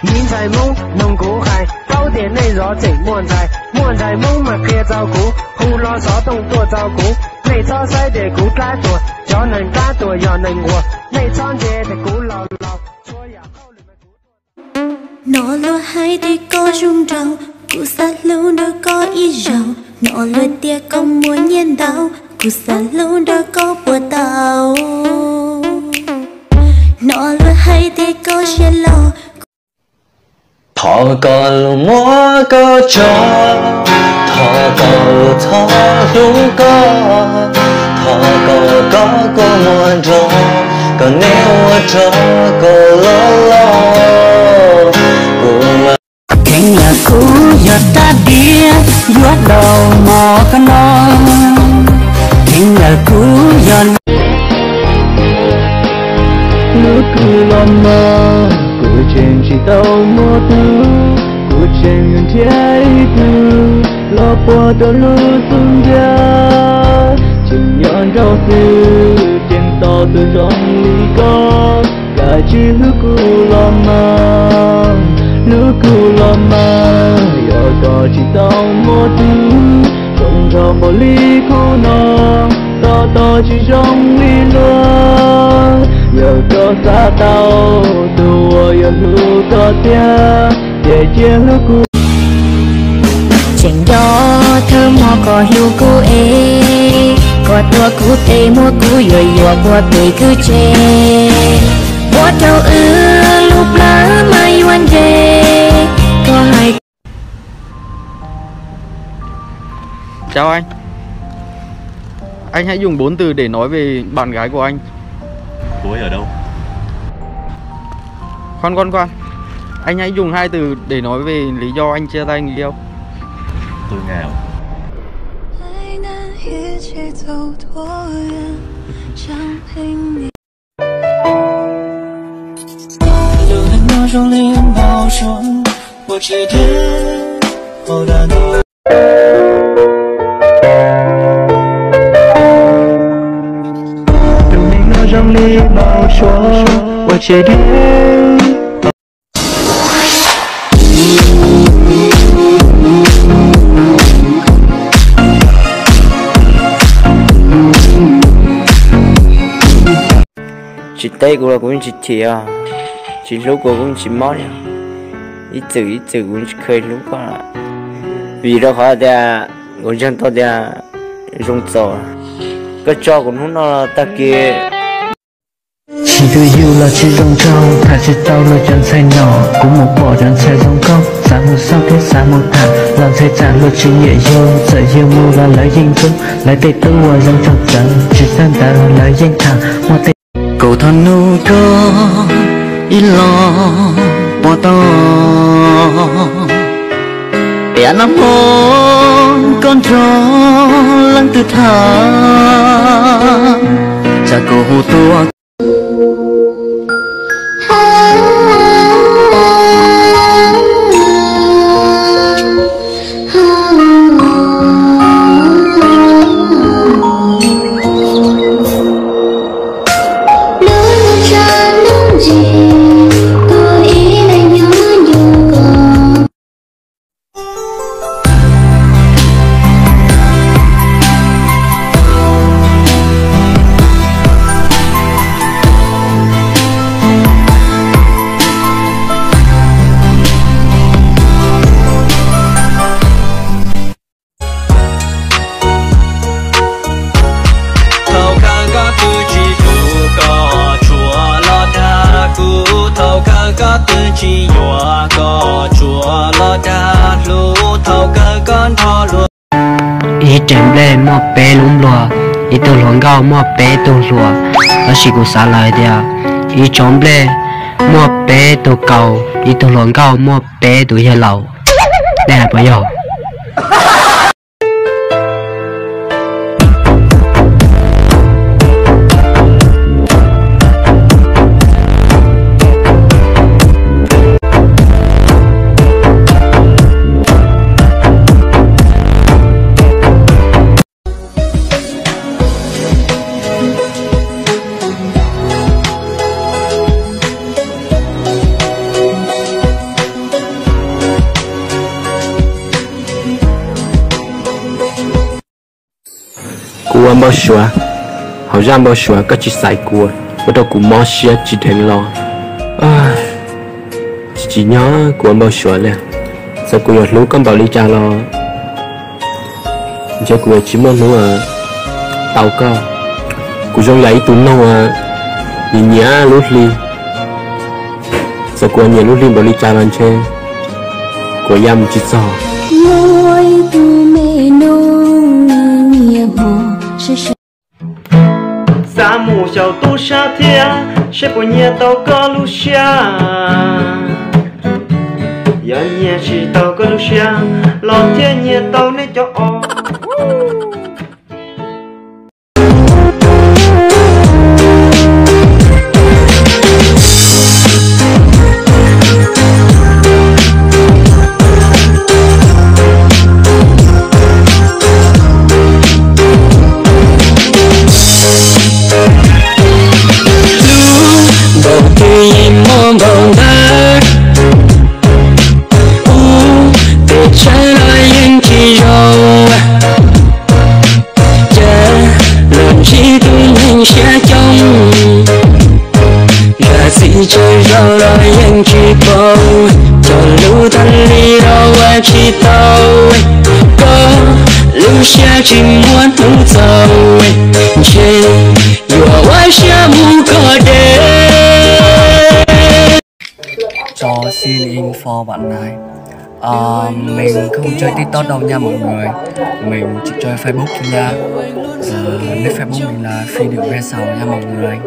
Miv ntxhais Hmoob, noog kuv hais, paub tias nej zov tseem muaj ntxhais, muaj ntxhais Hmoob mas qhia txog kuv, hu hlo xov tooj tuaj txog kuv. Nej txhob saib tias kuv dab tuag, cov neeg dab tuag yog neeg nquag. Nej txhob ntse tias kuv laus laus, txhua yam hauj lwm mas kuv tuaj txog. Hnov luag hais tias koj zoo nraug, kuv xav hlub nrog koj ib zaug. Hnov luag tias koj muaj nyiaj ntau, kuv xav hlub nrog koj puas tau? Hnov luag hais tias koj siab loj. Thov koj lub muab koj tso, thov koj txhob hlub koj, thov koj koj kua muag nrog, koj niam ua rog koj loj loj, kuv mas. Kheev yog kuv yog rab diav, yuav daus mov koj no. Kheev yog kuv yog lub kua los mas, kuv tseem tsis tau muaj tug, kuv tseem yuav nrhiav ib tug los puag rau lub xub ntiag. Tseem nyob nraum xwb, tseem tos tus zoo li koj, kav tsij hlub kuv los mas, hlub kuv los mas. Yog koj tsis tau muaj tug zoo nraug npaum li kuv no, tos tos tsis zoo li luag. Yog koj xav tau tus uas yuav hlub koj tiag, ces cia hlub kuv. Tseem nco thawj hmo koj hlub kuv es, koj tuav kuv tes muab kuv yuam yuam puag pem kwj tse, ua rau wb lub plawv mas yuav nce. Koj hais Chào anh. Anh hãy dùng bốn từ để nói về bạn gái của anh. Cô ấy ở đâu? Khoan, khoan, khoan. Anh hãy dùng hai từ để nói về lý do anh chia tay người yêu. Tôi nghèo. Tsis teb kuv los kuv yeej tsis chim, tsis hlub kuv kuv yeej tsis mob li. Ib txwm ib txwm kuv tsis kheev hlub koj, vim rau qhov tias kuv ntseeg tau tias zoo txaus. Koj tso kuv hnub no tag kis. Tsis tu yus los tsis zoo nraug, tham tsis tau luag cov ntxhais no. Kuv mus pom cov ntxhais zoo nkauj, xav mus xauj thiab xav mus tham, los ntxhais tsam luag tsis nyiam yus, txawm yus mus los lawv yeej ntxub. Lawv tej tub uas zoo nraug txawv, tsis txawj ntawv lawv yeej tham, muaj tej. Kuv thov nug koj ib los puas tau, tias nag hmo koj nrog leej twg tham, tsam kuv hu tuaj. Thaum kawg koj twb tsis hlub, koj tsuas los dag kuv. Thaum kawg koj twb tsis yuav, koj tsuas los dag hlub. Thaum kawg koj nrog luag. Ib rev nplej muaj peb lub npluag, ib tug hluas nkauj muaj peb tug hluas. Tab sis kuv xav lawm tias ib tsob nplej muaj peb tug kaus, ib tug hluas nkauj muaj peb tus yawg laus. Nej hais puas yog? Npau suav, hauv zaj npau suav koj tsis xaiv kuv, ua rau kuv mob siab tsis dheev los. Tsis tsim nyog kuv ua npau suav li. Txawm kuv yuav hlub koj npaum li cas los ntshe kuv yuav tsis muaj hnub tau koj. Kuv zoo yam ib tug noog nyiam nyiam lub hli. Txawm kuv nyiam lub hli npaum li cas los ntshe kuv ya mus tsis txog. Muaj ib tug me noog nyiam hmos sab sab. Xav mus xyaum tub sab thiab seb puas nyiam tau koj lub siab. Yog nyiam tsis tau koj lub siab los thiaj nyiam tau nej cov os. Hlub npaum twg yeej muaj npaum ntawd, kuv pes tsawg los yeej tsis zoo. Cas los ntsib tus neeg siab coob, zam txim tsawg zaus los yeej tsis paub, cog lus tag li los ua tsis tau, koj lub siab tsis muaj hnub txaus, ntshe yuav ua siab mus koj deb. Cho xin info bạn này. Ờ, mình không chơi TikTok đâu nha mọi người. Mình chỉ chơi Facebook thôi nha. Ờ, nick Facebook mình là Phi Điệu Ve Sầu nha mọi người.